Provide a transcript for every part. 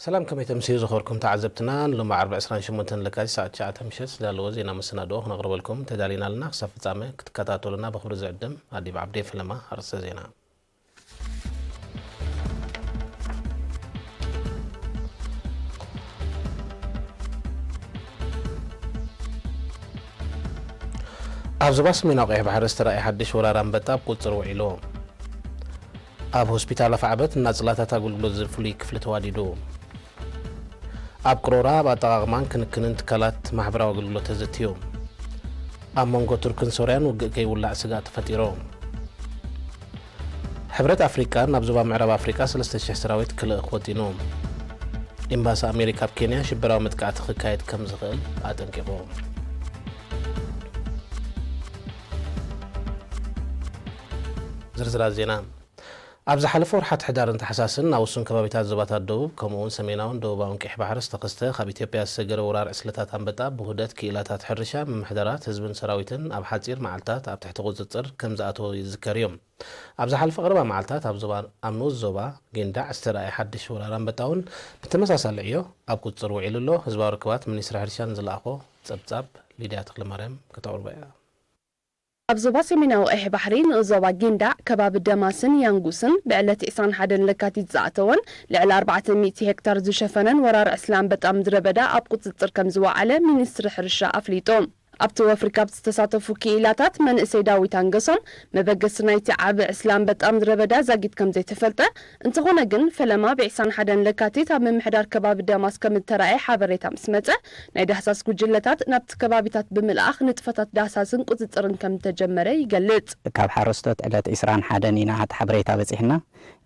ሰላም፣ ከመይ ተምስዩ ዝኸበርኩም ተዓዘብትና? ንሎሚ ዓርቢ ዕስራን ሸሞንተን ለካቲት ሰዓት ትሽዓተ ምሸት ዝዳለወ ዜና መሰናድኦ ክነቕርበልኩም ተዳሊና ኣለና። ክሳብ ፍጻመ ክትከታተሉና ብኽብሪ ዝዕድም ኣዲብ ዓብዴ። ፈለማ ኣርእስተ ዜና። ኣብ ዞባ ሰሜናዊ ቀይሕ ባሕሪ ዝተራእየ ሓድሽ ወራር ኣንበጣ ኣብ ቁጽጽር ውዒሉ። ኣብ ሆስፒታል ኣፍዓበት እናጽላታት ኣገልግሎት ዝህብ ፍሉይ ክፍሊ ተዋዲዱ። ኣብ ቅሮራ ኣብ ኣጠቓቕማን ክንክንን ትካላት ማሕበራዊ ኣገልግሎት ተዘትዩ። ኣብ መንጎ ቱርክን ሶርያን ውግእ ከይውላዕ ስግኣት ተፈጢሩ። ሕብረት ኣፍሪቃ ናብ ዞባ ምዕራብ ኣፍሪቃ ሰለስተ ሽሕ ሰራዊት ክልእኽ ወጢኑ። ኤምባሲ ኣሜሪካ ኣብ ኬንያ ሽበራዊ መጥቃዕቲ ክካየድ ከም ዝኽእል ኣጠንቂቑ። ዝርዝራት ዜና። ኣብ ዝሓለፈ ወርሓት ሕዳርን ታሕሳስን ናብ ውሱን ከባቢታት ዞባታት ደቡብ፣ ከምኡ'ውን ሰሜናውን ደቡባውን ቀይሕ ባሕሪ ዝተኸስተ ካብ ኢትዮጵያ ዝሰገረ ወራር ዕስለታት ኣንበጣ ብውህደት ክኢላታት ሕርሻ፣ ምምሕዳራት፣ ህዝብን ሰራዊትን ኣብ ሓጺር መዓልታት ኣብ ትሕቲ ቁጽጽር ከም ዝኣተወ ይዝከር እዩ። ኣብ ዝሓለፈ ቀረባ መዓልታት ኣብ ዞባ፣ ኣብ ንኡስ ዞባ ጊንዳዕ ዝተራእየ ሓድሽ ወራር ኣንበጣ እውን ብተመሳሳሊ ዕዮ ኣብ ቁጽጽር ውዒሉ ኣሎ። ህዝባዊ ርክባት ሚኒስትሪ ሕርሻን ዝለኣኾ ጸብጻብ ሊድያ ተኽለማርያም ከተቕርቦ እያ። ኣብ ዞባ ሰሜናዊ ቀይሕ ባሕሪ ንኡስ ዞባ ጊንዳዕ ከባቢ ደማስን ያንጉስን ብዕለት ዕስራን ሓደን ለካቲት ዝኣተወን ልዕሊ ኣርባዕተ ሚእቲ ሄክታር ዝሸፈነን ወራር ዕስለ ኣንበጣ ምድረ በዳ ኣብ ቁጽጽር ከም ዝወዓለ ሚኒስትሪ ሕርሻ ኣፍሊጡ። ኣብቲ ወፍሪ ካብ ዝተሳተፉ ክኢላታት መንእሰይ ዳዊት ኣንገሶም፣ መበገሲ ናይቲ ዓቢ ዕስለ ኣንበጣ ምድረ በዳ ዛጊት ከም ዘይተፈልጠ፣ እንተኾነ ግን ፈለማ ብ ዕስራን ሓደን ለካቲት ኣብ ምምሕዳር ከባቢ ደማስ ከም እተራእየ ሓበሬታ ምስ መጸ፣ ናይ ዳህሳስ ጉጅለታት ናብቲ ከባቢታት ብምልኣኽ ንጥፈታት ዳህሳስን ቁጽጽርን ከም እተጀመረ ይገልጽ። ካብ ሓረስቶት ዕለት ዕስራን ሓደን ኢና እቲ ሓበሬታ በጺሕና።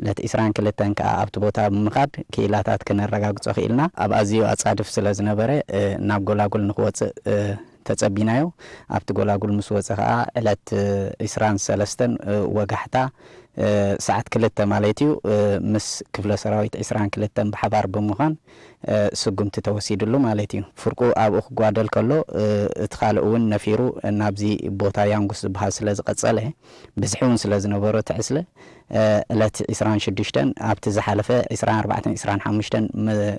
ዕለት ዕስራን ክልተን ከኣ ኣብቲ ቦታ ብምኻድ ክኢላታት ክነረጋግጾ ክኢልና። ኣብ ኣዝዩ ኣጻድፍ ስለ ዝነበረ፣ እ፣ ናብ ጎላጉል ንክወጽእ፣ እ፣ ተጸቢናዮ። ኣብቲ ጎላጉል ምስ ወጸ ከኣ ዕለት፣ እ፣ ዕስራን ሰለስተን፣ እ፣ ወጋሕታ፣ እ፣ ሰዓት ክልተ ማለት እዩ፣ እ፣ ምስ ክፍለ ሰራዊት ዕስራን ክልተን ብሓባር ብምዃን፣ እ፣ ስጉምቲ ተወሲድሉ ማለት እዩ። ፍርቁ ኣብኡ ክጓደል ከሎ፣ እ፣ እቲ ካልእ እውን ነፊሩ ናብዚ ቦታ ያንጉስ ዝበሃል ስለ ዝቐጸለ፣ ብዝሒ እውን ስለ ዝነበሮ እቲ ዕስለ፣ እ፣ ዕለት ዕስራን ሽዱሽተን ኣብቲ ዝሓለፈ ዕስራን ኣርባዕተን ዕስራን ሓሙሽተን ም-፣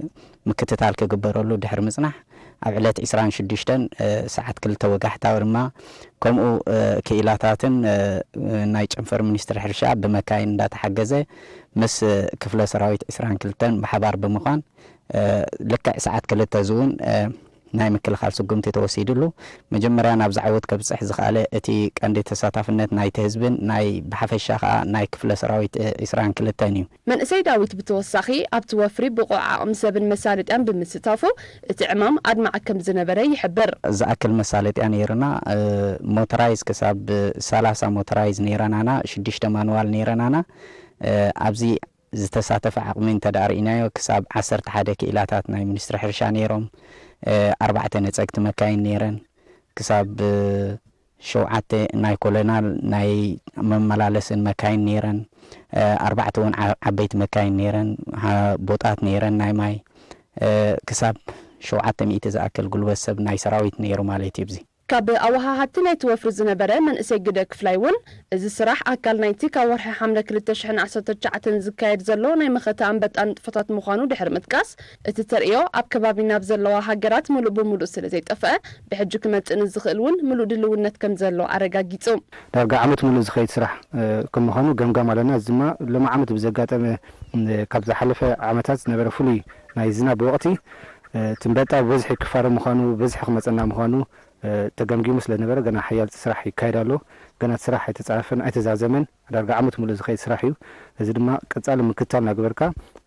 ምክትታል ክግበረሉ ድሕሪ ምጽናሕ፣ ኣብ ዕለት ዕስራን ሽዱሽተን፣ እ፣ ሰዓት ክልተ ወጋሕታ ድማ ከምኡ፣ እ፣ ክኢላታትን፣ እ፣ ናይ ጨንፈር ሚኒስትሪ ሕርሻ ብመካይን እንዳተሓገዘ ምስ፣ እ፣ ክፍለ ሰራዊት ዕስራን ክልተን ብሓባር ብምዃን፣ እ፣ ልክዕ ሰዓት ክልተ እዚ እውን፣ እ፣ ናይ ምክልኻል ስጉምቲ ተወሲድሉ። መጀመርያ ናብዚ ዓወት ከብጽሕ ዝኸኣለ እቲ ቀንዲ ተሳታፍነት ናይቲ ህዝብን ናይ ብሓፈሻ ከኣ ናይ ክፍለ ሰራዊት፣ እ፣ ዕስራን ክልተን እዩ። መንእሰይ ዳዊት ብተወሳኺ፣ ኣብቲ ወፍሪ ብቑዕ ዓቕሚ ሰብን መሳለጥያን ብምስታፉ፣ እቲ ዕማም ኣድማዒ ከም ዝነበረ ይሕብር። ዝኣክል መሳለጥያ ነይርና፣ እ፣ ሞተራይዝ ክሳብ ሰላሳ ሞተራይዝ ነይረናና፣ ሽዱሽተ ማኑዋል ነይረናና። እ፣ ኣብዚ ዝተሳተፈ ዓቕሚ እንተ ደኣ ርኢናዮ፣ ክሳብ ዓሰርተ ሓደ ክኢላታት ናይ ሚኒስትሪ ሕርሻ ነይሮም፣ እ፣ ኣርባዕተ ነጸግቲ መካይን ነይረን፣ ክሳብ፣ እ፣ ሸውዓተ ናይ ኮሎናል ናይ መመላለስን መካይን ነይረን፣ እ፣ ኣርባዕተ እውን ዓ-፣ ዓበይቲ መካይን ነይረን፣ ሃ-፣ ቦጣት ነይረን ናይ ማይ፣ እ፣ ክሳብ ሸውዓተ ሚእቲ ዝኣክል ጉልበት ሰብ ናይ ሰራዊት ነይሩ ማለት እዩ። እዚ ካብ ኣወሃሃድቲ ናይቲ ወፍሪ ዝነበረ መንእሰይ ግደ ክፍላይ እውን፣ እዚ ስራሕ ኣካል ናይቲ ካብ ወርሒ ሓምለ ክልተ ሽሕን ዓሰርተ ትሽዓተን ዝካየድ ዘሎ ናይ መኸተ ኣንበጣ ንጥፈታት ምዃኑ ድሕሪ ምጥቃስ፣ እቲ ተርእዮ ኣብ ከባቢና ኣብ ዘለዋ ሃገራት ምሉእ ብምሉእ ስለ ዘይጠፍአ፣ ብሕጂ ክመጽእ ንዝኽእል እውን ምሉእ ድልውነት ከም ዘሎ ኣረጋጊጹ። ዳርጋ ዓመት ምሉእ ዝኸይድ ስራሕ፣ እ፣ ከም ምዃኑ ገምጋም ኣለና። እዚ ድማ ሎሚ ዓመት ብዘጋጠመ፣ እ፣ ካብ ዝሓለፈ ዓመታት ዝነበረ ፍሉይ ናይ ዝናብ ወቕቲ፣ እ፣ እቲ ኣንበጣ ብበዝሒ ክፋረ ምዃኑ፣ ብበዝሒ ክመጸና ምዃኑ፣ እ፣ ተገምጊሙ ስለ ዝነበረ፣ ገና ሓያል ስራሕ ይካየድ ኣሎ። ገና እቲ ስራሕ ኣይተጻረፈን፣ ኣይተዛዘመን። ዳርጋ ዓመት ሙሉእ ዝኸይድ ስራሕ እዩ። እዚ ድማ ቀጻሊ ምክትታል እናገበርካ፣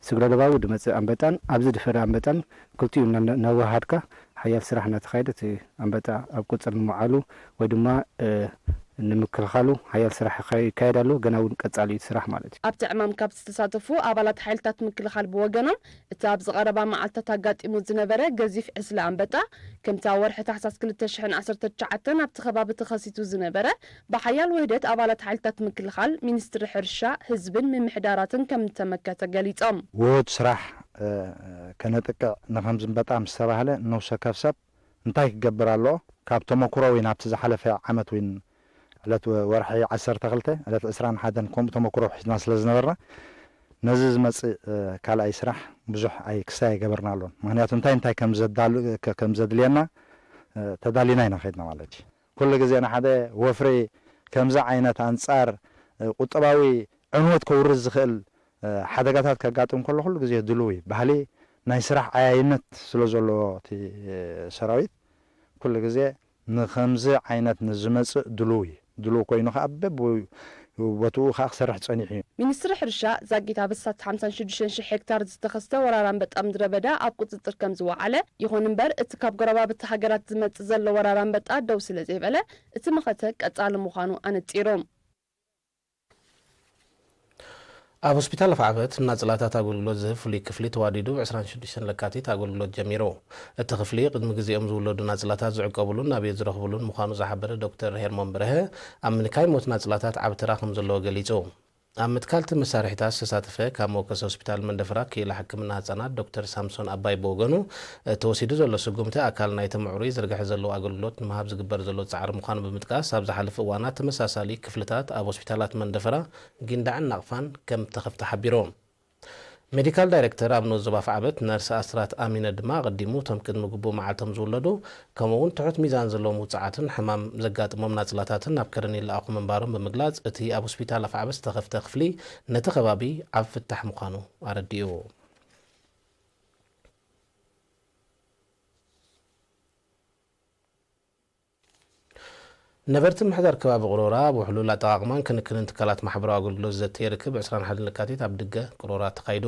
ስግረ ዶባዊ ዝመጽእ ኣንበጣን ኣብዚ ዝፈረ ኣንበጣን ክልቲኡ እና-፣ እናወሃሃድካ ሓያል ስራሕ እናተኻየደ እቲ ኣንበጣ ኣብ ቁጽር ንምውዓሉ ወይ ድማ፣ እ፣ ንምክልኻሉ ሓያል ስራሕ ይኸ-፣ ይካየድ ኣሎ። ገና እውን ቀጻሊ እዩ እቲ ስራሕ ማለት እዩ። ኣብቲ ዕማም ካብ ዝተሳተፉ ኣባላት ሓይልታት ምክልኻል ብወገኖም፣ እቲ ኣብዚ ቀረባ መዓልታት ኣጋጢሙ ዝነበረ ገዚፍ ዕስለ ኣንበጣ፣ ከምቲ ኣብ ወርሒ ታሕሳስ ክልተ ሽሕን ዓሰርተ ትሽዓተን ኣብቲ ከባቢ ተኸሲቱ ዝነበረ፣ ብሓያል ውህደት ኣባላት ሓይልታት ምክልኻል፣ ሚኒስትሪ ሕርሻ፣ ህዝብን ምምሕዳራትን ከም እተመከተ ገሊጾም። ውሁድ ስራሕ፣ እ፣ ከነጥቅዕ ንኸምዚ ኣንበጣ ምስ ተባህለ፣ ነፍሲ ወከፍ ሰብ እንታይ ክገብር ኣለዎ? ካብ ተመኩሮ እውን ኣብቲ ዝሓለፈ ዓመት እውን ዕለት ወ-፣ ወርሒ ዓሰርተ ክልተ፣ ዕለት ዕስራን ሓደን ከምኡ ተመኩሮ ሒዝና ስለ ዝነበርና፣ ነዚ ዝመጽእ ካልኣይ ስራሕ ብዙሕ ኣይ ክሳይ ኣይገበርናሉን። ምክንያቱ እንታይ እንታይ ከም ዘድልየና ተዳሊና ኢና ከድና ማለት እዩ። ኩሉ ግዜ ንሓደ ወፍሪ ከምዚ ዓይነት ኣንጻር ቁጠባዊ ዕንወት ከውርድ ዝኽእል ሓደጋታት ከጋጥም ከሎ ኩሉ ግዜ ድሉው እዩ። ባህሊ ናይ ስራሕ ዓያይነት ስለ ዘለዎ እቲ ሰራዊት ኩሉ ግዜ ንኸምዚ ዓይነት ንዝመጽእ ድሉው እዩ። ድሉው ኮይኑ ከኣ በብቦትኡ ከኣ ክሰርሕ ጸኒሑ እዩ። ሚኒስትሪ ሕርሻ ዛጊት ኣብ እሳት ሓምሳን ሽዱሽተን ሽሕ ሄክታር ዝተኸስተ ወራር ኣንበጣ ምድረ በዳ ኣብ ቁጽጽር ከም ዝወዓለ፣ ይኹን እምበር እቲ ካብ ጎረባብቲ ሃገራት ዝመጽእ ዘሎ ወራር ኣንበጣ ደው ስለ ዘይበለ እቲ መኸተ ቀጻሊ ምዃኑ ኣነጺሮም። ኣብ ሆስፒታል ኣፍዓበት ናጽላታት ኣገልግሎት ዝህብ ፍሉይ ክፍሊ ተዋዲዱ ብ ዕስራን ሽዱሽተን ለካቲት ኣገልግሎት ጀሚሩ። እቲ ክፍሊ ቅድሚ ግዜኦም ዝውለዱ ናጽላታት ዝዕቀብሉን ኣብዮት ዝረኽብሉን ምዃኑ ዝሓበረ ዶክተር ሄርሞን በርሀ፣ ኣብ ምንካይ ሞት ናጽላታት ዓቢ ተራ ከም ዘለዎ ገሊጹ። ኣብ ምትካል እቲ መሳርሒታት ዝተሳተፈ ካብ መወከሲ ሆስፒታል መንደፈራ ክኢላ ሕክምና ህጻናት ዶክተር ሳምሶን ኣባይ ብወገኑ፣ ተወሲዱ ዘሎ ስጉምቲ ኣካል ናይቲ ምዕሩይ ዝርግሐ ዘለዎ ኣገልግሎት ንምሃብ ዝግበር ዘሎ ጻዕሪ ምዃኑ ብምጥቃስ፣ ኣብ ዝሓለፈ እዋናት ተመሳሳሊ ክፍልታት ኣብ ሆስፒታላት መንደፈራ፣ ጊንዳዕን ናቕፋን ከም እተኸፍተ ሓቢሩ። ሜዲካል ዳይረክተር ኣብ ንኡስ ዞባ ኣፍዓበት ነርስ ኣስራት ኣሚነ ድማ፣ ኣቐዲሙ እቶም ቅድሚ ግቡእ መዓልቶም ዝውለዱ፣ ከምኡ'ውን ትሑት ሚዛን ዘለዎም ውጹዓትን ሕማም ዘጋጥሞም ናጽላታትን ናብ ከረን ይለኣኹ ምንባሮም ብምግላጽ፣ እቲ ኣብ ሆስፒታል ኣፍዓበት ዝተኸፍተ ክፍሊ ነቲ ከባቢ ዓቢ ፍታሕ ምዃኑ ኣረዲኡ። ነበርቲ ምምሕዳር ከባቢ ቅሮራ ኣብ ውሕሉል ኣጠቓቕማን ክንክንን ትካላት ማሕበራዊ ኣገልግሎት ዘተ ርክብ ዕስራን ሓደን ለካቲት ኣብ ድገ ቅሮራ ተኻይዱ።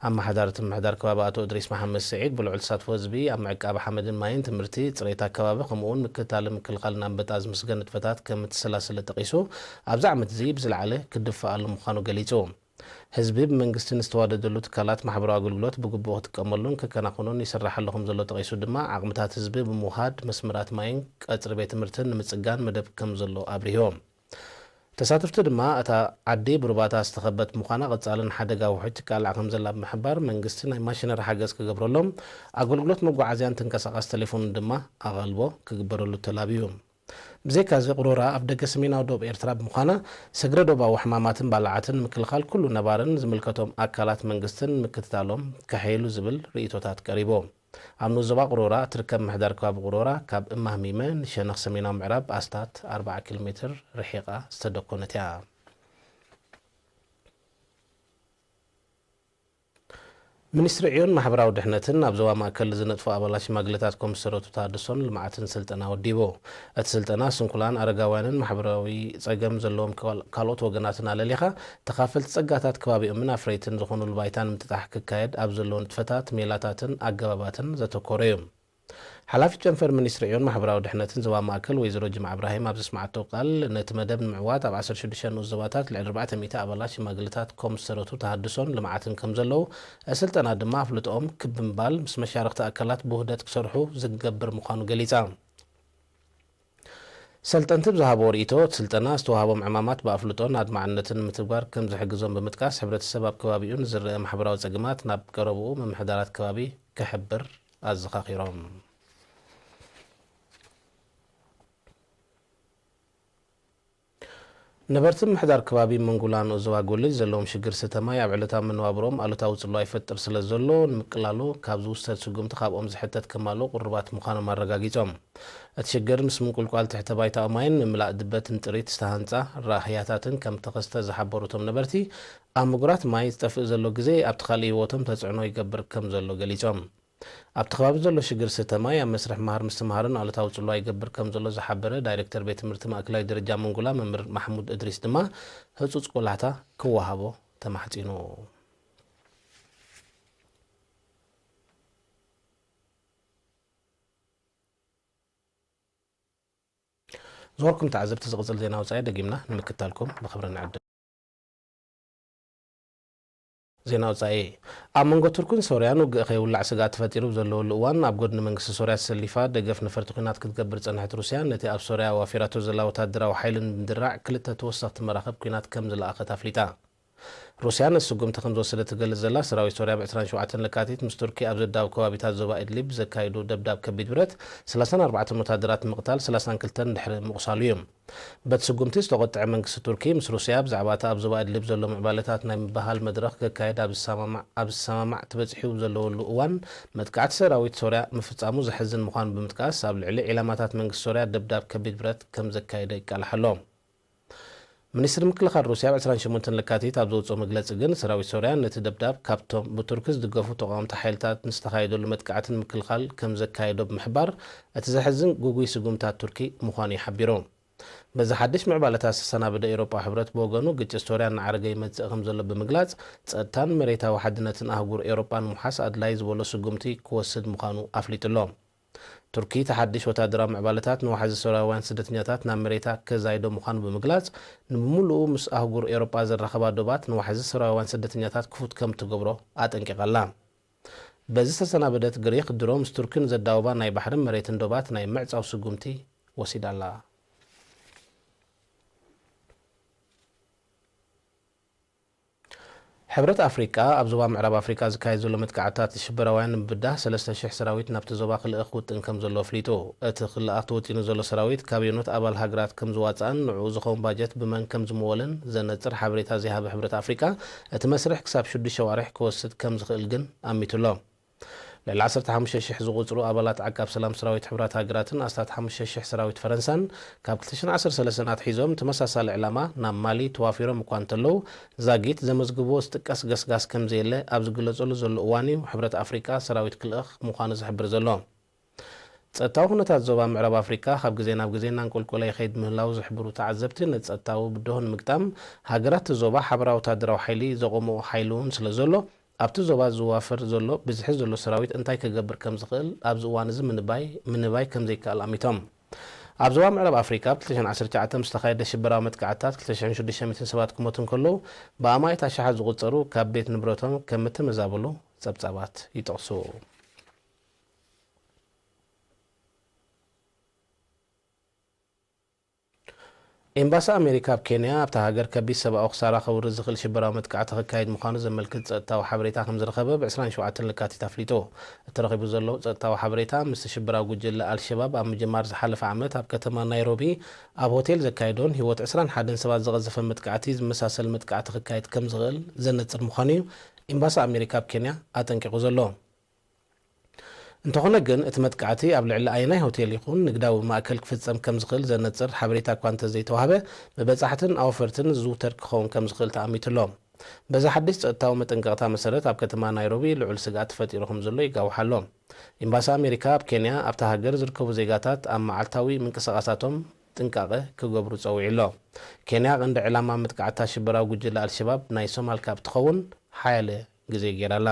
ኣመሓዳሪ እቲ ምምሕዳር ከባቢ ኣቶ እድሪስ መሓመድ ስዒድ ብልዑል ተሳትፎ ህዝቢ ኣብ ምዕቃብ ሓመድን ማይን፣ ትምህርቲ፣ ፅሬት ኣከባቢ ከምኡውን ምክትታልን ምክልኻልን ኣንበጣ ዝምስገን ንጥፈታት ከም እተሰላሰለ ጠቒሱ ኣብዚ ዓመት እዚ ብዝለዓለ ክድፈኣሉ ምዃኑ ገሊጹ። ህዝቢ ብመንግስቲ ንዝተዋደደሉ ትካላት ማሕበራዊ ኣገልግሎት ብግቡእ ክጥቀመሉን ክከናኸኖን ይስራሕ ኣሎ ከምዘሎ ጠቒሱ ድማ ዓቕምታት ህዝቢ ብምውሃድ መስመራት ማይን ቀፅሪ ቤት ትምህርትን ንምፅጋን መደብ ከምዘሎ ኣብሪሁ። ተሳተፍቲ ድማ እታ ዓዲ ብሩባታት ዝተኸበት ብምዃና ቀፃልን ሓደጋ ውሑጅ ትቃላዕ ከምዘላ ብምሕባር መንግስቲ ናይ ማሽነሪ ሓገዝ ክገብረሎም ኣገልግሎት መጓዓዝያን ተንቀሳቓሲ ቴሌፎንን ድማ ኣቓልቦ ክግበረሉ ተላብዩ። ብዘይካዚ ቅሮራ ኣብ ደገ ሰሜናዊ ዶብ ኤርትራ ብምዃና ሰግረ ዶባዊ ሕማማትን ባልዓትን ንምክልኻል ኩሉ ነባርን ዝምልከቶም ኣካላት መንግስትን ምክትታሎም ከሐይሉ ዝብል ርእይቶታት ቀሪቡ። ኣብ ንኡስ ዞባ ቅሮራ እትርከብ ምምሕዳር ከባቢ ቅሮራ ካብ እማህሚመ ንሸነኽ ሰሜናዊ ምዕራብ ኣስታት ኣርብዓ ኪሎ ሜትር ርሒቓ ዝተደኮነት እያ። ሚኒስትሪ ዕዮን ማሕበራዊ ድሕነትን ኣብ ዞባ ማእከል ዝነጥፉ ኣባላት ሽማግለታት ኮሚሽን ሰረቱ ተሃድሶን ልምዓትን ስልጠና ወዲቡ። እቲ ስልጠና ስንኩላን ኣረጋውያንን ማሕበራዊ ጸገም ዘለዎም ካልኦት ወገናትን ኣለሊኻ ተኻፈልቲ ጸጋታት ከባቢኦምን ኣፍረይትን ዝኾኑሉ ባይታ ንምጥጣሕ ክካየድ ኣብ ዘለዉ ንጥፈታት፣ ሜላታትን ኣገባባትን ዘተኮረ እዩ። ሓላፊት ጨንፈር ሚኒስትሪ ዕዮን ማሕበራዊ ድሕነትን ዞባ ማእከል ወይዘሮ ጅምዓ እብራሂም ኣብ ዘስምዓቶ ቃል፣ ነቲ መደብ ንምዕዋት ኣብ ዓሰርተ ሽዱሽተ ንኡስ ዞባታት ልዕሊ ኣርባዕተ ሚእቲ ኣባላት ሽማግለታት ኮሚሽን ሰረቱ ተሃድሶን ልምዓትን ከም ዘለዉ፣ ስልጠና ድማ ኣፍልጥኦም ክብ ብምባል ምስ መሻርኽቲ ኣካላት ብውህደት ክሰርሑ ዝገብር ምዃኑ ገሊጻ። ሰልጠንቲ ብዝሃብዎ ርእይቶ፣ እቲ ስልጠና ዝተዋህቦም ዕማማት ብኣፍልጦን ኣድማዕነትን ንምትግባር ከም ዝሕግዞም ብምጥቃስ፣ ሕብረተሰብ ኣብ ከባቢኡ ንዝረአ ማሕበራዊ ጸገማት ናብ ቀረብኡ ምምሕዳራት ከባቢ ክሕብር ኣዘኻኺሮም። ነበርቲ ምምሕዳር ከባቢ መንጉላ ንኡስ ዞባ ጎልጅ ዘለዎም ሽግር ስተ ማይ ኣብ ዕለታዊ መነባብሮኦም ኣሉታዊ ጽልዋ ይፈጥር ስለ ዘሎ፣ ንምቅላሉ ካብ ዝውሰድ ስጉምቲ ካብኦም ዝሕተት ከማልኡ ቅሩባት ምዃኖም ኣረጋጊጾም። እቲ ሽግር ምስ ምንቁልቋል ትሕተ ባይታዊ ማይን ምምላእ ድበትን ጥሪት ዝተሃንጻ ራህያታትን ከም ተኸስተ ዝሓበሩ እቶም ነበርቲ፣ ኣብ ምጉራት ማይ ዝጠፍእ ዘሎ ግዜ ኣብቲ ካልእ ህይወቶም ተጽዕኖ ይገብር ከም ዘሎ ገሊጾም። ኣብቲ ከባቢ ዘሎ ሽግር ስተ ማይ ኣብ መስርሕ ምሃር ምስትምሃርን ኣሉታዊ ጽልዋ ይገብር ከም ዘሎ ዝሓበረ ዳይሬክተር ቤት ትምህርቲ ማእከላይ ደረጃ መንጉላ መምህር ማሕሙድ እድሪስ ድማ ህጹጽ ቆላሕታ ክወሃቦ ተማሕጺኑ። ዝኸበርኩም ተዓዘብቲ ዝቕጽል ዜና ወጻኢ ደጊምና ንምክታልኩም ብኽብሪ ንዕድም። ዜና ወጻኢ። ኣብ መንጎ ቱርክን ሶርያን ውግእ ከይውላዕ ስግኣት ተፈጢሩ ብዘለወሉ እዋን፣ ኣብ ጎድኒ መንግስቲ ሶርያ ተሰሊፋ ደገፍ ነፈርቲ ኲናት ክትገብር ዝጸንሐት ሩስያ፣ ነቲ ኣብ ሶርያ ኣዋፊራቶ ዘላ ወታደራዊ ሓይሊ ንምድራዕ ክልተ ተወሰኽቲ መራኽብ ኲናት ከም ዝለኣኸት ኣፍሊጣ። ሩስያ ነቲ ስጉምቲ ከም ዝወሰደት ትገልጽ ዘላ ሰራዊት ሶርያ፣ ብ ዕስራን ሸውዓተን ለካቲት ምስ ቱርኪ ኣብ ዘዳብ ከባቢታት ዞባ ኢድሊብ ብዘካየዶ ደብዳብ ከቢድ ብረት ሰላሳን ኣርባዕተን ወታደራት ምቕታል፣ ሰላሳን ክልተን ድሕሪ ምቑሳሉ እዩ። በቲ ስጉምቲ ዝተቖጥዐ መንግስቲ ቱርኪ፣ ምስ ሩስያ ብዛዕባ እቲ ኣብ ዞባ ኢድሊብ ዘሎ ምዕባለታት ናይ ምብህሃል መድረኽ ከካየድ ኣብ ዝሰማማዕ፣ ኣብ ዝሰማማዕ ተበጺሑ ዘለወሉ እዋን፣ መጥቃዕቲ ሰራዊት ሶርያ ምፍጻሙ ዘሕዝን ምዃኑ ብምጥቃስ፣ ኣብ ልዕሊ ዒላማታት መንግስቲ ሶርያ ደብዳብ ከቢድ ብረት ከም ዘካየደ ይቃላሕ ኣሎ። ሚኒስትሪ ምክልኻል ሩስያ ኣብ ዕስራን ሸሞንተን ለካቲት ኣብ ዘውፅኦ መግለፂ ግን፣ ሰራዊት ሶርያ ነቲ ደብዳብ ካብቶም ብቱርኪ ዝድገፉ ተቓወምቲ ሓይልታት ንዝተኻየደሉ መጥቃዕቲ ንምክልኻል ከም ዘካየዶ ብምሕባር፣ እቲ ዘሕዝን ግጉይ ስጉምታት ቱርኪ ምዃኑ እዩ ሓቢሩ። በዚ ሓድሽ ምዕባለታት ዝተሰናበደ ኤውሮጳዊ ሕብረት ብወገኑ፣ ግጭት ሶርያ እናዓረገ ይመጽእ ከም ዘሎ ብምግላጽ፣ ጸጥታን መሬታዊ ሓድነትን ኣህጉር ኤውሮጳ ንምውሓስ ኣድላዪ ዝበሎ ስጉምቲ ክወስድ ምዃኑ ኣፍሊጡ ኣሎ። ቱርኪ፣ እቲ ሓድሽ ወታደራዊ ምዕባለታት ንዋሕዚ ሶርያውያን ስደተኛታት ናብ መሬታ ከዛይዶ ምዃኑ ብምግላጽ፣ ንብምሉኡ ምስ ኣህጉር ኤውሮጳ ዘራኽባ ዶባት ንዋሕዚ ሶርያውያን ስደተኛታት ክፉት ከም እትገብሮ ኣጠንቂቓ ኣላ። በዚ ዝተሰናበደት ግሪኽ፣ ድሮ ምስ ቱርኪ ንዘዳውባ ናይ ባሕርን መሬትን ዶባት ናይ ምዕጻው ስጉምቲ ወሲዳ ኣላ። ሕብረት ኣፍሪቃ፣ ኣብ ዞባ ምዕራብ ኣፍሪቃ ዝካየድ ዘሎ መጥቃዕትታት ሽበራውያን ንምብዳህ ሰለስተ ሽሕ ሰራዊት ናብቲ ዞባ ክልእኽ ውጥን ከም ዘሎ ኣፍሊጡ። እቲ ክልኣኽ ተወጢኑ ዘሎ ሰራዊት ካብ የኖት ኣባል ሃገራት ከም ዝዋጻእን ንዕኡ ዝኸውን ባጀት ብመን ከም ዝምወልን ዘነጽር ሓበሬታ ዘይሃበ ሕብረት ኣፍሪቃ፣ እቲ መስርሕ ክሳብ ሽዱሽተ ኣዋርሕ ክወስድ ከም ዝኽእል ግን ኣሚቱ ኣሎ። ልዕሊ ዓሰርተ ሓሙሽተ ሽሕ ዝቑጽሩ ኣባላት ዓቃብ ሰላም ሰራዊት ሕቡራት ሃገራትን ኣስታት ሓሙሽተ ሽሕ ሰራዊት ፈረንሳን ካብ ክልተ ሽሕን ዓሰርተ ሰለስተን ኣትሒዞም ተመሳሳሊ ዕላማ ናብ ማሊ ተዋፊሮም እኳ እንተለዉ፣ ዛጊት ዘመዝግብዎ ዝጥቀስ ገስጋስ ከም ዘየለ ኣብ ዝግለጸሉ ዘሎ እዋን እዩ ሕብረት ኣፍሪቃ ሰራዊት ክልእኽ ምዃኑ ዝሕብር ዘሎ። ጸጥታዊ ኩነታት ዞባ ምዕራብ ኣፍሪቃ ካብ ግዜ ናብ ግዜ እናንቆልቆለ ይኸይድ ምህላዉ ዝሕብሩ ተዓዘብቲ፣ ነቲ ጸጥታዊ ብድሆ ንምግጣም ሃገራት እቲ ዞባ ሓበራዊ ወታደራዊ ሓይሊ ዘቖምኦ ሓይሊ እውን ስለ ዘሎ፣ ኣብቲ ዞባ ዝዋፈር ዘሎ ብዝሒ ዘሎ ሰራዊት እንታይ ክገብር ከም ዝኽእል ኣብዚ እዋን እዚ ምንባይ፣ ምንባይ ከም ዘይከኣል ኣሚቶም። ኣብ ዞባ ምዕራብ ኣፍሪካ ኣብ ክልተ ሽሕን ዓሰርተ ትሽዓተን ዝተኻየደ ሽበራዊ መጥቃዕትታት ክልተ ሽሕን ሽዱሽተ ሚእትን ሰባት ክሞቱ እንከለዉ፣ ብኣማኢት ኣሽሓት ዝቑጸሩ ካብ ቤት ንብረቶም ከም እተመዛበሉ ጸብጻባት ይጠቕሱ። ኤምባሲ ኣሜሪካ ኣብ ኬንያ፣ ኣብታ ሃገር ከቢድ ሰብኣዊ ክሳራ ከውርድ ዝኽእል ሽበራዊ መጥቃዕቲ ክካየድ ምዃኑ ዘመልክት ጸጥታዊ ሓበሬታ ከም ዝረኸበ ብ ዕስራን ሸውዓተን ለካቲት ኣፍሊጡ። እተረኺቡ ዘሎ ጸጥታዊ ሓበሬታ፣ ምስቲ ሽበራዊ ጉጅለ ኣልሸባብ ኣብ ምጅማር ዝሓለፈ ዓመት ኣብ ከተማ ናይሮቢ ኣብ ሆቴል ዘካየዶን ህይወት ዕስራን ሓደን ሰባት ዝቐዘፈ መጥቃዕቲ ዝመሳሰል መጥቃዕቲ ክካየድ ከም ዝኽእል ዘነጽር ምዃኑ እዩ ኤምባሲ ኣሜሪካ ኣብ ኬንያ ኣጠንቂቑ ዘሎ። እንተኾነ ግን፣ እቲ መጥቃዕቲ ኣብ ልዕሊ ኣየናይ ሆቴል ይኹን ንግዳዊ ማእከል ክፍጸም ከም ዝኽእል ዘነጽር ሓበሬታ እኳ እንተዘይተዋህበ፣ ብበጻሕትን ኣውፈርትን ዝዝውተር ክኸውን ከም ዝኽእል ተኣሚቱ ኣሎ። በዚ ሓድሽ ጸጥታዊ መጠንቀቕታ መሰረት፣ ኣብ ከተማ ናይሮቢ ልዑል ስግኣት ተፈጢሩ ከም ዘሎ ይጋውሕ ኣሎ። ኤምባሲ ኣሜሪካ ኣብ ኬንያ፣ ኣብታ ሃገር ዝርከቡ ዜጋታት ኣብ መዓልታዊ ምንቅስቓሳቶም ጥንቃቐ ክገብሩ ጸዊዑ ኣሎ። ኬንያ ቀንዲ ዕላማ መጥቃዕታ ሽበራዊ ጉጅለ ኣልሸባብ ናይ ሶማል ካብ ትኸውን ሓያለ ግዜ ገይራ ኣላ።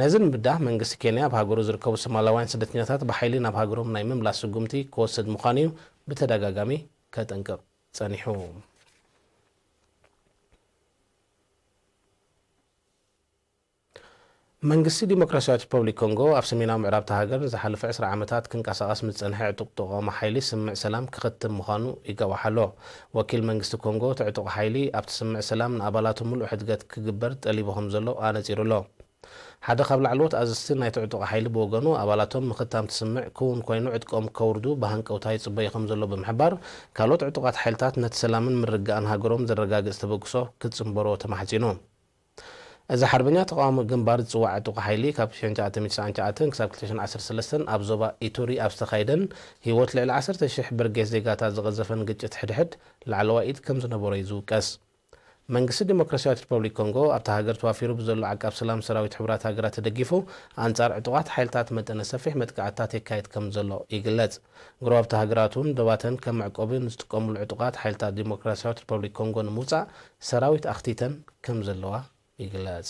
ነዚ ንምብዳህ መንግስቲ ኬንያ ኣብ ሃገሩ ዝርከቡ ሶማላውያን ስደተኛታት ብሓይሊ ናብ ሃገሮም ናይ ምምላስ ስጉምቲ ክወስድ ምዃኑ እዩ ብተደጋጋሚ ከጠንቅቕ ጸኒሑ። መንግስቲ ዲሞክራሲያዊት ሪፐብሊክ ኮንጎ ኣብ ሰሜናዊ ምዕራብ እታ ሃገር ንዝሓለፈ ዕስራ ዓመታት ክንቀሳቐስ ምስ ዝጸንሐ ዕጡቕ ተቓውሞ ሓይሊ ስምምዕ ሰላም ክኽትም ምዃኑ ይጋዋሕ ኣሎ። ወኪል መንግስቲ ኮንጎ፣ እቲ ዕጡቕ ሓይሊ ኣብቲ ስምምዕ ሰላም ንኣባላቱ ምሉእ ሕድገት ክግበር ጠሊቡ ከም ዘሎ ኣነጺሩ ኣሎ። ሓደ ካብ ላዕለዎት ኣዘዝቲ ናይቲ ዕጡቕ ሓይሊ ብወገኑ፣ ኣባላቶም ምኽታም እቲ ስምምዕ ክውን ኮይኑ ዕጥቆም ከውርዱ ብሃንቀውታ ይጽበዩ ከም ዘሎ ብምሕባር፣ ካልኦት ዕጡቓት ሓይልታት ነቲ ሰላምን ምርግጋእን ሃገሮም ዘረጋግጽ ተበግሶ ክጽንበርዎ ተማሕጺኑ። እዚ ሓርበኛ ተቓውሞ ግንባር ዝጽዋዕ ዕጡቕ ሓይሊ፣ ካብ ሽሕን ትሽዓተ ሚእትን ትስዓን ትሽዓተን ክሳብ ክልተ ሽሕን ዓሰርተ ሰለስተን ኣብ ዞባ ኢቱሪ ኣብ ዝተኻየደን ህይወት ልዕሊ ዓሰርተ ሽሕ በርጌስ ዜጋታት ዝቐዘፈን ግጭት ሕድሕድ ላዕለዋይ ኢድ ከም ዝነበሮ እዩ ዝውቀስ። መንግስቲ ዲሞክራሲያዊት ሪፐብሊክ ኮንጎ፣ ኣብታ ሃገር ተዋፊሩ ብዘሎ ዓቃብ ሰላም ሰራዊት ሕቡራት ሃገራት ተደጊፉ፣ ኣንጻር ዕጡቓት ሓይልታት መጠነ ሰፊሕ መጥቃዕትታት የካይድ ከም ዘሎ ይግለጽ። ጎረባብቲ ሃገራት እውን ዶባተን ከም መዕቆቢ ንዝጥቀሙሉ ዕጡቓት ሓይልታት ዲሞክራሲያዊት ሪፐብሊክ ኮንጎ ንምውጻእ ሰራዊት ኣኽቲተን ከም ዘለዋ ይግለጽ።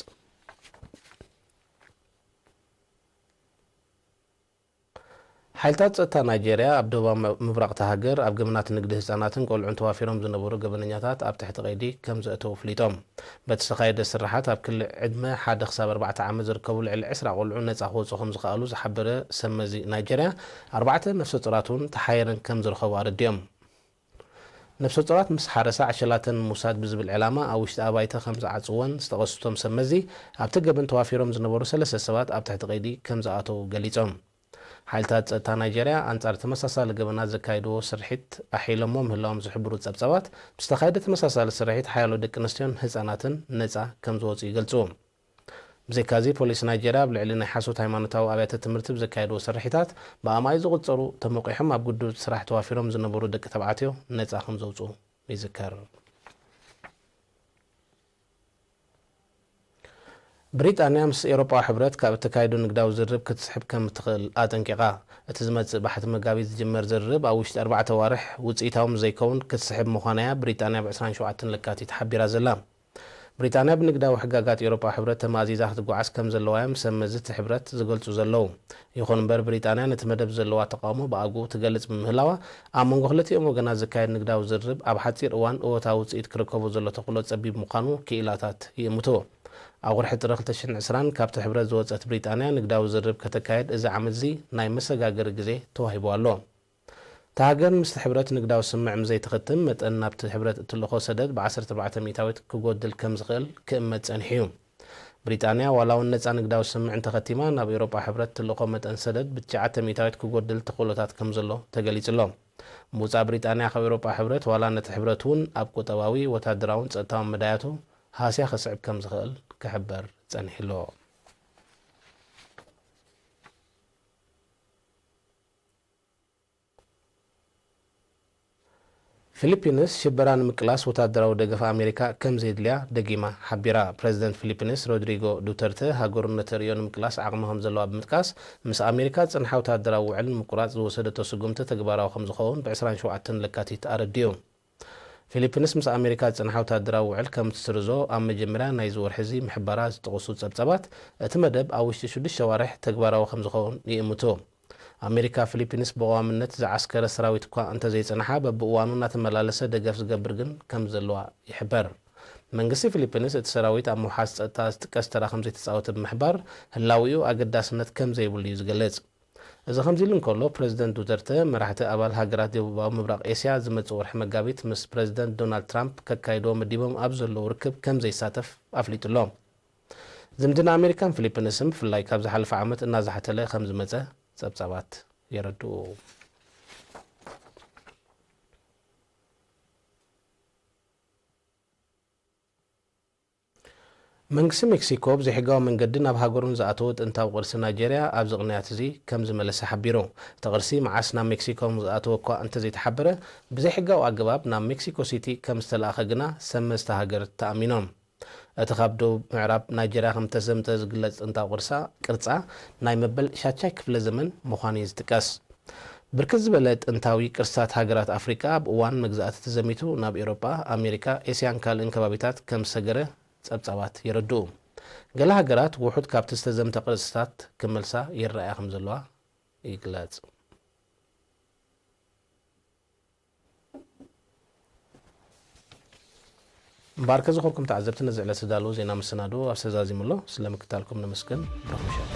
ሓይልታት ጸጥታ ናይጄርያ ኣብ ደቡባዊ ምብራቕ እታ ሃገር ኣብ ገበናት ንግዲ ህጻናትን ቆልዑን ተዋፊሮም ዝነበሩ ገበነኛታት ኣብ ትሕቲ ቀይዲ ከም ዘእተዉ ኣፍሊጦም። በቲ ዝተኻየደ ስርሓት ኣብ ክሊ ዕድመ ሓደ ክሳብ ኣርባዕተ ዓመት ዝርከቡ ልዕሊ ዕስራ ቆልዑ ነጻ ክወጹ ከም ዝኸኣሉ ዝሓበረ ሰብ መዚ ናይጄርያ፣ ኣርባዕተ ነፍሰ ጡራት እውን ተሓይረን ከም ዝረኸቡ ኣረዲኦም። ነፍሰ ጡራት ምስ ሓረሳ ዕሸላተን ንምውሳድ ብዝብል ዕላማ ኣብ ውሽጢ ኣባይቲ ከም ዝዓጽወን ዝተቐሱቶም ሰብ መዚ ኣብቲ ገበን ተዋፊሮም ዝነበሩ ሰለስተ ሰባት ኣብ ትሕቲ ቀይዲ ከም ዝኣተዉ ገሊጾም። ሓይልታት ጸጥታ ናይጀርያ ኣንጻር ተመሳሳሊ ገበናት ዘካየድዎ ስርሒት ኣሒሎሞ ምህላዎም ዝሕብሩ ጸብጻባት፣ ብዝተኻየደ ተመሳሳሊ ስርሒት ሓያሎ ደቂ ኣንስትዮን ህጻናትን ነጻ ከም ዝወጹ ይገልጹ። ብዘይካዚ ፖሊስ ናይጀርያ ኣብ ልዕሊ ናይ ሓሶት ሃይማኖታዊ ኣብያተ ትምህርቲ ብዘካየድዎ ስርሒታት ብኣማኢት ዝቑጸሩ ተመቂሖም ኣብ ግዱድ ስራሕ ተዋፊሮም ዝነበሩ ደቂ ተባዕትዮ ነጻ ከም ዘውጽኡ ይዝከር። ብሪጣንያ ምስ ኤውሮጳዊ ሕብረት ካብ እተካይዶ ንግዳዊ ዝርርብ ክትስሕብ ከም እትኽእል ኣጠንቂቓ። እቲ ዝመጽእ ባሕቲ መጋቢት ዝጅመር ዝርርብ ኣብ ውሽጢ ኣርባዕተ ኣዋርሕ ውጽኢታዊ ምስ ዘይከውን ክትስሕብ ምዃና'ያ ብሪጣንያ ብ ዕስራን ሸውዓተን ለካቲት ሓቢራ ዘላ። ብሪጣንያ ብንግዳዊ ሕጋጋት ኤውሮጳዊ ሕብረት ተማእዚዛ ክትጓዓዝ ከም ዘለዋ'ዮም ሰብ መዚ እቲ ሕብረት ዝገልጹ ዘለዉ። ይኹን እምበር ብሪጣንያ ነቲ መደብ ዘለዋ ተቓውሞ ብኣግኡ ትገልጽ ብምህላዋ ኣብ መንጎ ክልቲኦም ወገናት ዝካየድ ንግዳዊ ዝርርብ ኣብ ሓጺር እዋን እወታዊ ውጽኢት ክርከቦ ዘሎ ተኽእሎ ጸቢብ ምዃኑ ክኢላታት ይእምቱ። ኣብ ወርሒ ጥሪ ክልተ ሽሕን ዕስራን ካብቲ ሕብረት ዝወጸት ብሪጣንያ ንግዳዊ ዝርርብ ከተካየድ እዚ ዓመትዚ ናይ መሰጋገሪ ግዜ ተዋሂቡ ኣሎ። እታ ሃገር ምስቲ ሕብረት ንግዳዊ ስምምዕ ምስ ዘይትኽትም መጠን ናብቲ ሕብረት እትልእኾ ሰደድ ብ ዓሰርተ ኣርባዕተ ሚእታዊት ክጎድል ከም ዝኽእል ክእመት ጸኒሑ እዩ። ብሪጣንያ ዋላ እውን ነጻ ንግዳዊ ስምምዕ እንተኸቲማ ናብ ኤውሮጳ ሕብረት እትልእኾ መጠን ሰደድ ብትሽዓተ ሚእታዊት ክጎድል ተኽእሎታት ከም ዘሎ ተገሊጹ ኣሎ። ምውጻእ ብሪጣንያ ካብ ኤውሮጳ ሕብረት ዋላ ነቲ ሕብረት እውን ኣብ ቁጠባዊ፣ ወታደራውን ጸጥታውን መዳያቱ ሃስያ ከስዕብ ከም ዝኽእል ክሕበር ጸኒሑ ኣሎ። ፊሊፒንስ ሽበራ ንምቅላስ ወታደራዊ ደገፍ ኣሜሪካ ከም ዘየድልያ ደጊማ ሓቢራ። ፕረዚደንት ፊሊፒንስ ሮድሪጎ ዱተርተ ሃገሩ ነተርእዮ ንምቅላስ ዓቕሚ ከም ዘለዋ ብምጥቃስ፣ ምስ ኣሜሪካ ዝጸንሓ ወታደራዊ ውዕል ንምቁራጽ ዝወሰደቶ ስጉምቲ ተግባራዊ ከም ዝኸውን ብ ዕስራን ሸውዓተን ለካቲት ኣረዲኡ። ፊሊፒንስ ምስ ኣሜሪካ ዝጸንሓ ወታደራዊ ውዕል ከም ትስርዞ ኣብ መጀመርያ ናይዚ ወርሒ እዚ ምሕባራ ዝጠቕሱ ጸብጻባት፣ እቲ መደብ ኣብ ውሽጢ ሽዱሽተ ኣዋርሕ ተግባራዊ ከም ዝኸውን ይእምቱ። ኣሜሪካ ፊሊፒንስ ብቐዋምነት ዝዓስከረ ሰራዊት እኳ እንተዘይጸንሓ፣ በብእዋኑ እናተመላለሰ ደገፍ ዝገብር ግን ከም ዘለዋ ይሕበር። መንግስቲ ፊሊፒንስ እቲ ሰራዊት ኣብ ምውሓስ ጸጥታ ዝጥቀስ ተራ ከም ዘይተጻወተ ብምሕባር፣ ህላዊኡ ኣገዳስነት ከም ዘይብሉ እዩ ዝገልጽ። እዚ ከምዚ ኢሉ እንከሎ፣ ፕረዚደንት ዱተርተ መራሕቲ ኣባል ሃገራት ደቡባዊ ምብራቕ ኤስያ ዝመጽእ ወርሒ መጋቢት ምስ ፕረዚደንት ዶናልድ ትራምፕ ከካይድዎ መዲቦም ኣብ ዘለዉ ርክብ ከም ዘይሳተፍ ኣፍሊጡ ኣሎ። ዝምድና ኣሜሪካን ፊሊፒንስን ብፍላይ ካብ ዝሓለፈ ዓመት እናዛሕተለ ከም ዝመጸ ጸብጻባት የረድኡ። መንግስቲ ሜክሲኮ ብዘይሕጋዊ መንገዲ ናብ ሃገሩ ንዝኣተወ ጥንታዊ ቅርሲ ናይጀርያ ኣብዚ ቅንያት እዚ ከም ዝመለሰ ሓቢሩ። እቲ ቅርሲ መዓስ ናብ ሜክሲኮ ከም ዝኣተወ እኳ እንተዘይተሓበረ፣ ብዘይሕጋዊ ኣገባብ ናብ ሜክሲኮ ሲቲ ከም ዝተላእኸ ግና ሰብ መዚ እታ ሃገር ተኣሚኖም። እቲ ካብ ደቡብ ምዕራብ ናይጀርያ ከም ዝተዘምተ ዝግለጽ ጥንታዊ ቅርሳ፣ ቅርጻ ናይ መበል ሻድሻይ ክፍለ ዘመን ምዃኑ እዩ ዝጥቀስ። ብርክት ዝበለ ጥንታዊ ቅርስታት ሃገራት ኣፍሪቃ ኣብ እዋን መግዛእቲ ተዘሚቱ ናብ ኤውሮጳ፣ ኣሜሪካ፣ ኤስያን ካልእን ከባቢታት ከም ዝሰገረ ጸብጻባት የረድኡ። ገለ ሃገራት ውሑድ ካብቲ ዝተዘምተ ቅርስታት ክመልሳ ይረኣያ ከም ዘለዋ ይግለጽ። እምበኣርከ ዝኾንኩም ተዓዘብቲ፣ ነዚ ዕለት ዝዳለዎ ዜና መሰናድኦ ኣብዚ ተዛዚሙ ኣሎ። ስለ ምክታልኩም ነመስግን። ብሩኽ ምሸት።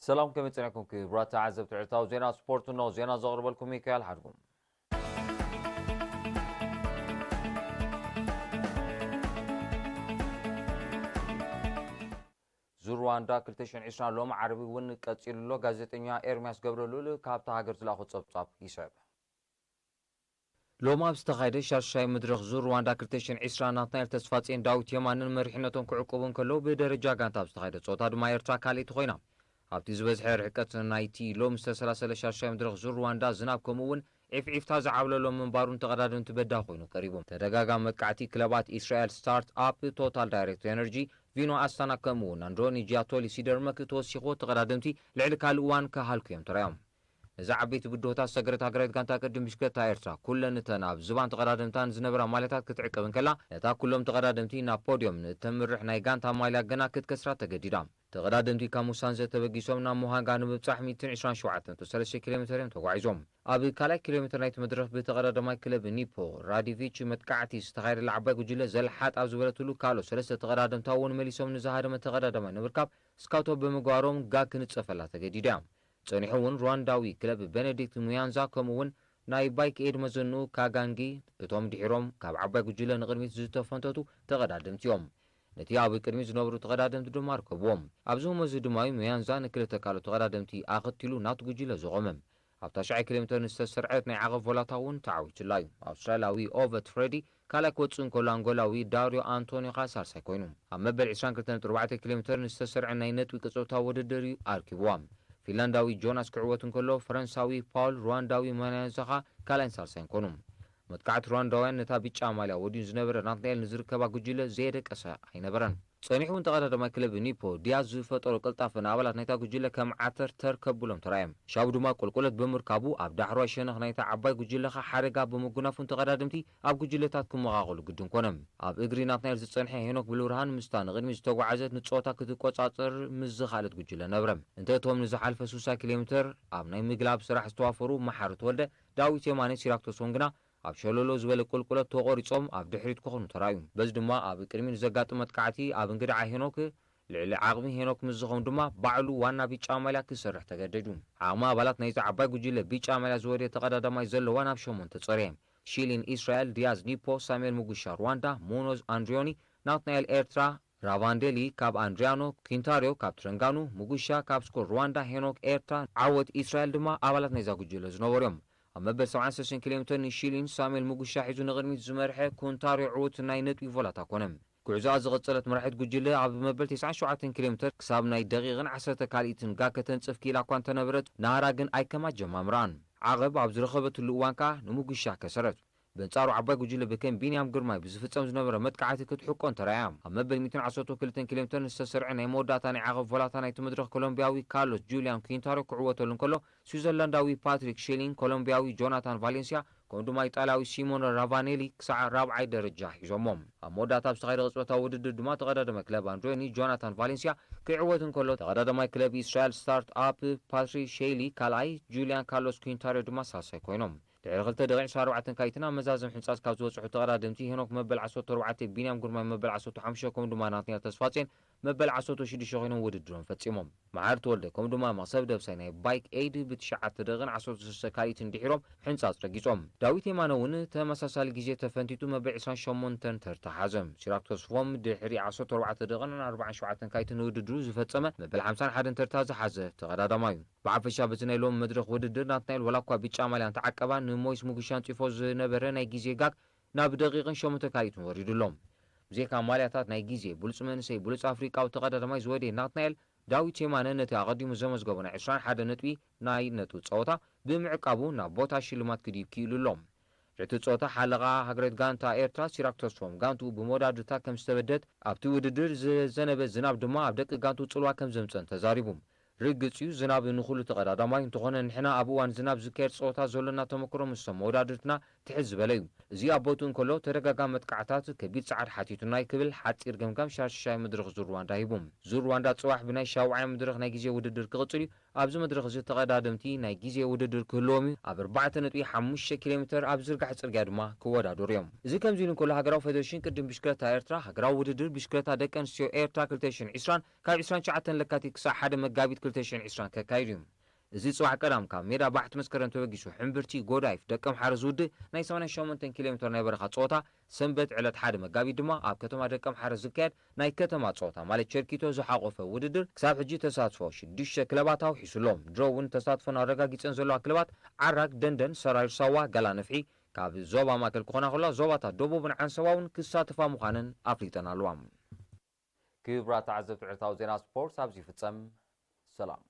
ሰላም፣ ከመይ ጸኒሕኩም ክቡራት ተዓዘብቲ ዕለታዊ ዜና ስፖርት? እነሆ ዜና ዘቕርበልኩም ሚካኤል ሓድጉም። ዙር ሩዋንዳ ክልተ ሽሕን ዕስራን ሎሚ ዓርቢ እውን ቀጺሉ ኣሎ። ጋዜጠኛ ኤርምያስ ገብረልኡል ካብታ ሃገር ዝለኣኾ ጸብጻብ ይስዕብ። ሎሚ ኣብ ዝተኻየደ ሻድሻይ መድረኽ ዙር ሩዋንዳ ክልተ ሽሕን ዕስራን ናትናኤል ተስፋጼን ዳዊት የማንን መሪሕነቶም ክዕቅቡ እንከለዉ፣ ብደረጃ ጋንታ ኣብ ዝተኻየደ ጸወታ ድማ ኤርትራ ካልኣይቲ ኮይና። ኣብቲ ዝበዝሐ ርሕቀት ናይቲ ሎሚ ዝተሰላሰለ ሻድሻይ መድረኽ ዙር ሩዋንዳ ዝናብ ከምኡ እውን ዒፍዒፍታ ዝዓብለሎ ምንባሩን ተቐዳደምቲ በዳሂ ኮይኑ ቀሪቡ። ተደጋጋሚ መጥቃዕቲ ክለባት ኢስራኤል ስታርት ኣፕ፣ ቶታል ዳይሬክት ኤነርጂ፣ ቪኖ ኣስታና ከምኡ እውን ኣንድሮኒ ጂያቶሊ ሲደርመክ ተወሲኽዎ ተቐዳደምቲ ልዕሊ ካልእ እዋን ክሃልኩ እዮም ተራእዮም። ነዛ ዓበይቲ ብድሆታት ዝሰገረት ሃገራዊት ጋንታ ቅድም ብሽክለታ ኤርትራ፣ ኩለን እተን ኣብ ዝባን ተቐዳደምታ ንዝነበራ ማልያታት ክትዕቅብ እንከላ፣ ነታ ኩሎም ተቐዳደምቲ ናብ ፖድዮም ንእተምርሕ ናይ ጋንታ ማልያ ግና ክትከስራ ተገዲዳ። ተቐዳደምቲ ካብ ሙሳንዘ ተበጊሶም ናብ ሞሃንጋ ንምብጻሕ ሚእትን ዕስራን ሸውዓተን ነጥቢ ሰለስተ ኪሎ ሜተር እዮም ተጓዒዞም። ኣብ ካልኣይ ኪሎ ሜተር ናይቲ መድረኽ ብተቐዳዳማይ ክለብ ኒፖ ራዲቪች መጥቃዕቲ ዝተኻየደላ ዓባይ ጉጅለ ዘልሓጥ ኣብ ዝበለትሉ ካልኦት ሰለስተ ተቐዳደምታ እውን መሊሶም ንዝሃደመ ተቐዳዳማይ ንምርካብ ስካውቶ ብምግባሮም ጋግ ክንጸፈላ ተገዲዳ። ጸኒሑ እውን ሩዋንዳዊ ክለብ ቤኔዲክት ሙያንዛ ከምኡ እውን ናይ ባይክ ኤድ መዘንኡ ካጋንጊ እቶም ድሒሮም ካብ ዓባይ ጉጅለ ንቕድሚት ዝተፈንተቱ ተቐዳደምቲ እዮም። ነቲ ኣብ ቅድሚት ዝነበሩ ተቐዳደምቲ ድማ ኣርከብዎም። ኣብዚ ህሞት እዚ ድማ እዩ ሙያንዛ ንክልተ ካልኦት ተቐዳደምቲ ኣኸቲሉ ናቱ ጉጅለ ዘቖመ። ኣብ ታሽዓይ ኪሎ ሜተር ንዝተሰርዐት ናይ ዓቐብ ቮላታ እውን ተዓዊቱላ እዩ። ኣውስትራልያዊ ኦቨት ፍሬዲ ካልኣይ ክወጽእ እንከሎ፣ ኣንጎላዊ ዳርዮ ኣንቶኒዮ ኸኣ ሳልሳይ ኮይኑ። ኣብ መበል ዕስራን ክልተን ነጥቢ ኣርባዕተ ኪሎ ሜተር ንዝተሰርዐ ናይ ነጥቢ ቅጽበታዊ ውድድር እዩ ኣርኪብዋ። ፊንላንዳዊ ጆናስ ክዕወት እንከሎ፣ ፈረንሳዊ ፓውል፣ ሩዋንዳዊ ማናያንዛ ኸኣ ካልኣይን ሳልሳይን ኮኑ። መጥቃዕቲ ሩዋንዳውያን ነታ ብጫ ማልያ ወዲኑ ዝነበረ ናትናኤል ንዝርከባ ጉጅለ ዘየደቀሰ ኣይነበረን። ጸኒሑ እውን ተቐዳዳማይ ክለብ ኒፖ ዲያዝ ዝፈጠሮ ቅልጣፈ ንኣባላት ናይታ ጉጅለ ከም ዓተር ተር ከብሎም ተራእየ። ሻቡ ድማ ቁልቁለት ብምርካቡ ኣብ ዳሕረዋይ ሸነኽ ናይታ ዓባይ ጉጅለ ኸኣ ሓደጋ ብምጉናፉ ንተቐዳደምቲ ኣብ ጉጅለታት ክመቓቐሉ ግድን ኮነ። ኣብ እግሪ ናትናኤል ዝጸንሐ ሄኖክ ብልብርሃን ምስታ ንቕድሚት ዝተጓዓዘት ንጸወታ ክትቆጻጸር ምስ ዝኸኣለት ጉጅለ ነበረ። እንተ እቶም ንዝሓልፈ ስሳ ኪሎ ሜተር ኣብ ናይ ምግላብ ስራሕ ዝተዋፈሩ መሓሪ ተወልደ፣ ዳዊት የማነ፣ ሲራክ ተስፎም ግና ኣብ ሸለሎ ዝበለ ቁልቁለት ተቖሪጾም ኣብ ድሕሪት ክኾኑ ተራእዩ። በዚ ድማ ኣብ ቅድሚት ንዘጋጥም መጥቃዕቲ ኣብ እንግድዓ ሄኖክ ልዕሊ ዓቕሚ ሄኖክ ምስ ዝኸውን ድማ ባዕሉ ዋና ቢጫ ማልያ ክሰርሕ ተገደዱ። ዓቕሚ ኣባላት ናይዚ ዓባይ ጉጅለ ቢጫ ማልያ ዝወደየ ተቐዳዳማይ ዘለዋ ናብ ሸሞንተ ጸርየ። ሺሊን፣ ኢስራኤል፣ ዲያዝ፣ ኒፖ፣ ሳሙኤል ሙጉሻ፣ ሩዋንዳ፣ ሙኖዝ፣ ኣንድሪዮኒ፣ ናትናኤል፣ ኤርትራ፣ ራቫንዴሊ ካብ ኣንድሪያኖ፣ ኪንታሪዮ ካብ ትረንጋኑ፣ ሙጉሻ ካብ ስኮር፣ ሩዋንዳ፣ ሄኖክ፣ ኤርትራ፣ ዓወት፣ ኢስራኤል ድማ ኣባላት ናይዛ ጉጅለ ዝነበሩ እዮም። ኣብ መበል ሰብዓን ሰለስተን ኪሎ ሜተር ንሺሊን ሳሙኤል ሙጉሻ ሒዙ ንቕድሚት ዝመርሐ ኩንታሪዮ ዕዉት ናይ ነጥቢ ቮላታ ኮነ። ጉዕዞኣ ዝቐጸለት መራሒት ጉጅለ ኣብ መበል ተስዓን ሸውዓተን ኪሎ ሜተር ክሳብ ናይ ደቂቕን ዓሰርተ ካልኢትን ጋግ ከተንጽፍ ክኢላ እኳ እንተነበረት፣ ናህራ ግን ኣይከም ኣጀማምራኣን። ዓቐብ ኣብ ዝረኸበትሉ እዋን ከኣ ንሙጉሻ ከሰረት። በንጻሩ ዓባይ ጉጅለ ብከም ቢንያም ግርማይ ብዝፍጸም ዝነበረ መጥቃዕቲ ክትሕቆን ተራእያ። ኣብ መበል ሚእትን ዓሰርተ ክልተን ኪሎ ሜተር ዝተሰርዐ ናይ መወዳእታ ናይ ዓቐብ ቮላታ ናይቲ መድረኽ ኮሎምቢያዊ ካርሎስ ጁልያን ኪንታሮ ክዕወተሉ እንከሎ፣ ስዊዘርላንዳዊ ፓትሪክ ሺሊን፣ ኮሎምቢያዊ ጆናታን ቫሌንሲያ፣ ከምኡ ድማ ኢጣልያዊ ሲሞነ ራቫኔሊ ክሳዕ ራብዓይ ደረጃ ሒዞሞ። ኣብ መወዳእታ ኣብ ዝተኻየደ ቅጽበታዊ ውድድር ድማ ተቐዳደመ ክለብ ኣንድሮኒ ጆናታን ቫሌንሲያ ክዕወት እንከሎ፣ ተቐዳዳማይ ክለብ ኢስራኤል ስታርት ኣፕ ፓትሪ ሼሊ ካልኣይ፣ ጁልያን ካርሎስ ኪንታርዮ ድማ ሳልሳይ ኮይኖም። ድሕሪ ክልተ ደቂቕ ዕስራን ኣርባዕተን ካይትን ኣብ መዛዘም ሕንጻጽ ካብ ዝበጽሑ ተቐዳደምቲ፣ ሄኖክ መበል ዓሰርተ ኣርባዕተ፣ ቢንያም ግርማይ መበል ዓሰርተ ሓሙሽተ፣ ከምኡ ድማ ናትናኤል ተስፋጽዮን መበል ዓሰርተ ሽዱሽተ ኮይኖም ውድድሮም ፈጺሞም። መሓሪ ተወልደ ከምኡ ድማ መኽሰብ ደብሳይ ናይ ባይክ ኤይድ ብትሽዓተ ደቂቕን ዓሰርተ ሰለስተ ካልኢትን ድሒሮም ሕንጻጽ ረጊጾም። ዳዊት የማነ እውን ተመሳሳሊ ግዜ ተፈንቲቱ መበል ዕስራን ሸሞንተን ተርታ ሓዘ። ሲራክ ተስፎም ድሕሪ ዓሰርተ ኣርባዕተ ደቂቕን ኣርባዓን ሸውዓተን ካልኢትን ውድድሩ ዝፈጸመ መበል ሓምሳን ሓደን ተርታ ዝሓዘ ተቐዳዳማይ እዩ። ብሓፈሻ በዚ ናይ ሎሚ መድረኽ ውድድር ናትናኤል ዋላ እኳ ብጫ ማልያ እንተዓቀባ ንሞይስ ሙጉሻ ኣንጺፎ ዝነበረ ናይ ግዜ ጋግ ናብ ደቂቕን ሸሞንተ ካልኢትን ወሪዱ ኣሎ። ብዘይካ ማልያታት ናይ ግዜ ብሉጽ መንእሰይ ብሉጽ ኣፍሪቃዊ ተቐዳዳማይ ዝወደየ ናትናኤል፣ ዳዊት የማነ ነቲ ኣቐዲሙ ዘመዝገቦ ናይ ዕስራን ሓደን ነጥቢ ናይ ነጥቢ ጸወታ ብምዕቃቡ ናብ ቦታ ሽልማት ክድይብ ክኢሉ ኣሎ። እቲ ጸወታ ሓለቓ ሃገራዊት ጋንታ ኤርትራ ሲራክ ተስፎም ጋንትኡ ብመወዳድርታ ከም ዝተበደት ኣብቲ ውድድር ዝዘነበ ዝናብ ድማ ኣብ ደቂ ጋንትኡ ጽልዋ ከም ዘምጸን ተዛሪቡ። ርግጽ እዩ ዝናብ ንኹሉ ተቐዳዳማይ፣ እንተኾነ ንሕና ኣብ እዋን ዝናብ ዝካየድ ጸወታ ዘሎና ተመክሮ ምስቶም መወዳድርትና ትሕት ዝበለ እዩ። እዚ ኣብ ቦትኡ እንከሎ ተደጋጋሚ መጥቃዕታት ከቢድ ጻዕሪ ሓቲቱና እዩ ክብል ሓጺር ገምጋም ሻድሻይ መድረኽ ዙር ሩዋንዳ ሂቡ። ዙር ሩዋንዳ ጽባሕ ብናይ ሻውዓይ መድረኽ ናይ ግዜ ውድድር ክቕጽል እዩ። ኣብዚ መድረኽ እዚ ተቐዳደምቲ ናይ ግዜ ውድድር ክህልዎም እዩ። ኣብ ኣርባዕተ ነጥቢ ሓሙሽተ ኪሎ ሜተር ኣብ ዝርጋሕ ጽርግያ ድማ ክወዳደሩ እዮም። እዚ ከምዚ ኢሉ እንከሎ ሃገራዊ ፌደሬሽን ቅድም ብሽክለታ ኤርትራ ሃገራዊ ውድድር ብሽክለታ ደቂ ኣንስትዮ ኤርትራ ክልተ ሽሕን ዕስራን ካብ ዕስራን ትሽዓተን ለካቲት ክሳዕ ሓደ መጋቢት ክልተ ሽሕን ዕስራን ከካይድ እዩ። እዚ ጽባሕ ቀዳም ካብ ሜዳ ባሕቲ መስከረም ተበጊሱ ሕምብርቲ ጎዳይፍ ደቀምሓረ ዝውድእ ናይ ሰማንያን ሸሞንተን ኪሎ ሜተር ናይ በረኻ ጸወታ፣ ሰንበት ዕለት ሓደ መጋቢት ድማ ኣብ ከተማ ደቀምሓረ ዝካየድ ናይ ከተማ ጸወታ ማለት ቸርኪቶ ዝሓቖፈ ውድድር ክሳብ ሕጂ ተሳትፎ ሽዱሽተ ክለባት ኣውሒሱ ኣሎ። ድሮ እውን ተሳትፎን ኣረጋጊጸን ዘለዋ ክለባት ዓራግ፣ ደንደን፣ ሰራይር ሳዋ፣ ጋላ ነፍሒ ካብ ዞባ ማእከል ክኾና ከለዋ ዞባታት ደቡብን ዓንሰባ እውን ክሳተፋ ምዃነን ኣፍሊጠን ኣለዋ። ክቡራት ተዓዘብቲ ዕለታዊ ዜና ስፖርት ኣብዚ ይፍጸም። ሰላም።